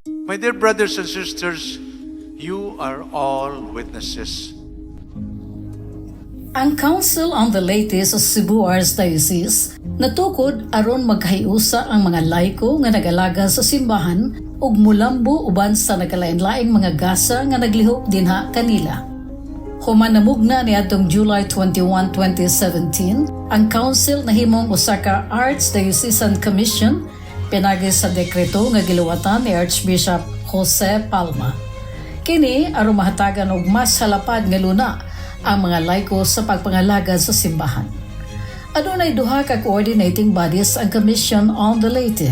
My dear brothers and sisters, you are all witnesses. Ang Council on the Laity sa Cebu Archdiocese natukod aron magkahiusa ang mga laiko nga nag-alaga sa simbahan ug mulambo uban sa nagkalain-laing mga gasa nga naglihok dinha kanila. Human namugna niadtong July 21, 2017, ang council nahimong usa ka Archdiocesan Commission pinagi sa dekreto nga giluwatan ni Archbishop Jose Palma. Kini aron mahatagan og mas halapad nga luna ang mga laiko sa pagpangalagad sa simbahan. Adunay duha ka coordinating bodies ang Commission on the Laity.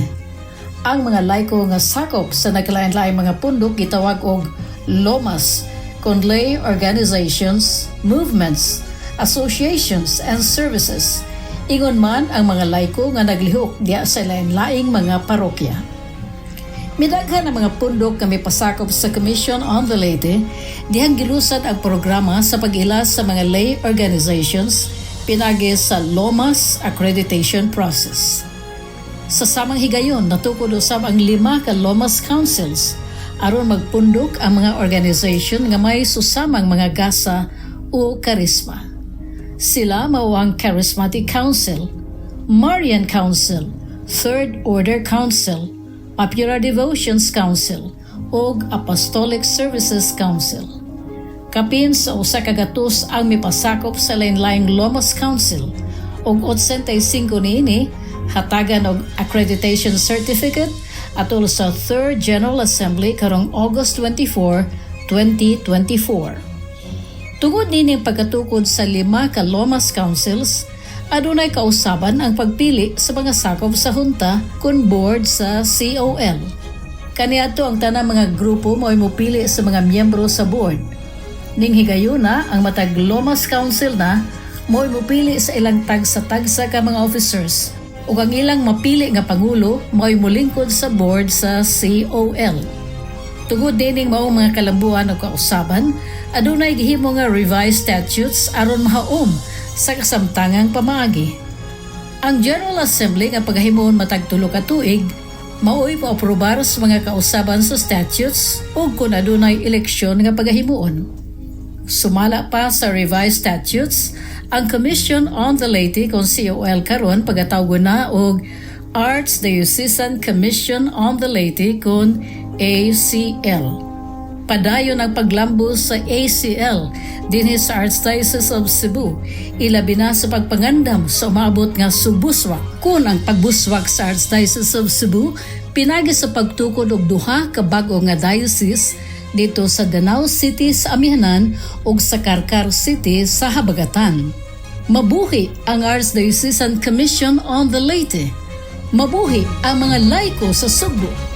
Ang mga laiko nga sakop sa nagkalain-laing mga pundok gitawag og LOMAS, kun lay organizations, movements, associations and services. Ingon man ang mga laiko nga naglihok diya sa lain-laing mga parokya. Midaghan ang mga pundok nga mipasakop sa Commission on the Laity dihang gilusad ang programa sa pag-ila sa mga lay organizations pinagi sa LOMAS accreditation process. Sa samang higayon, natukod usab ang lima ka LOMAS councils aron magpundok ang mga organization nga may susamang mga gasa o karisma. Sila mao ang Charismatic Council, Marian Council, Third Order Council, Popular Devotions Council ug Apostolic Services Council. Kapin sa 100 ang mipasakop sa lain-laing LOMAS Council ug 85 niini hatagan og accreditation certificate atol sa 3rd General Assembly karong August 24, 2024. Tungod nining pagkatukod sa lima ka LOMAS Councils, adunay kausaban ang pagpili sa mga sakop sa junta kun board sa COL. Kaniadto, ang tanang mga grupo mao'y mopili sa mga miyembro sa board. Ning higayuna, ang matag LOMAS Council na mao'y mopili sa ilang tagsa-tagsa ka mga officers ug ang ilang mapili nga pangulo mao'y molingkod sa board sa COL. Tungod dining maong mga kalambuan o kausaban, adunay gihimo nga revised statutes aron mahaom sa kasamtangang pamaagi. Ang General Assembly nga pagahimon matag 3 ka tuig mao'y moaprobar sa mga kausaban sa statutes ug kung adunay eleksyon nga pagahimuon. Sumala pa sa revised statutes, ang Commission on the Laity kung COL karon pagatawgon na og Archdiocesan Commission on the Laity kun ACL. Padayon ang paglambo sa ACL dinhi sa Archdiocese of Cebu, ilabi na sa pagpangandam sa umaabot nga Sugbuswak kun ang pagbuswak sa Archdiocese of Cebu pinagi sa pagtukod og duha ka bag-o nga diocese didto sa Danao City sa Amihanan ug sa Carcar City sa Habagatan. Mabuhi ang Archdiocesan Commission on the Laity. Mabuhi ang mga laiko sa Sugbo.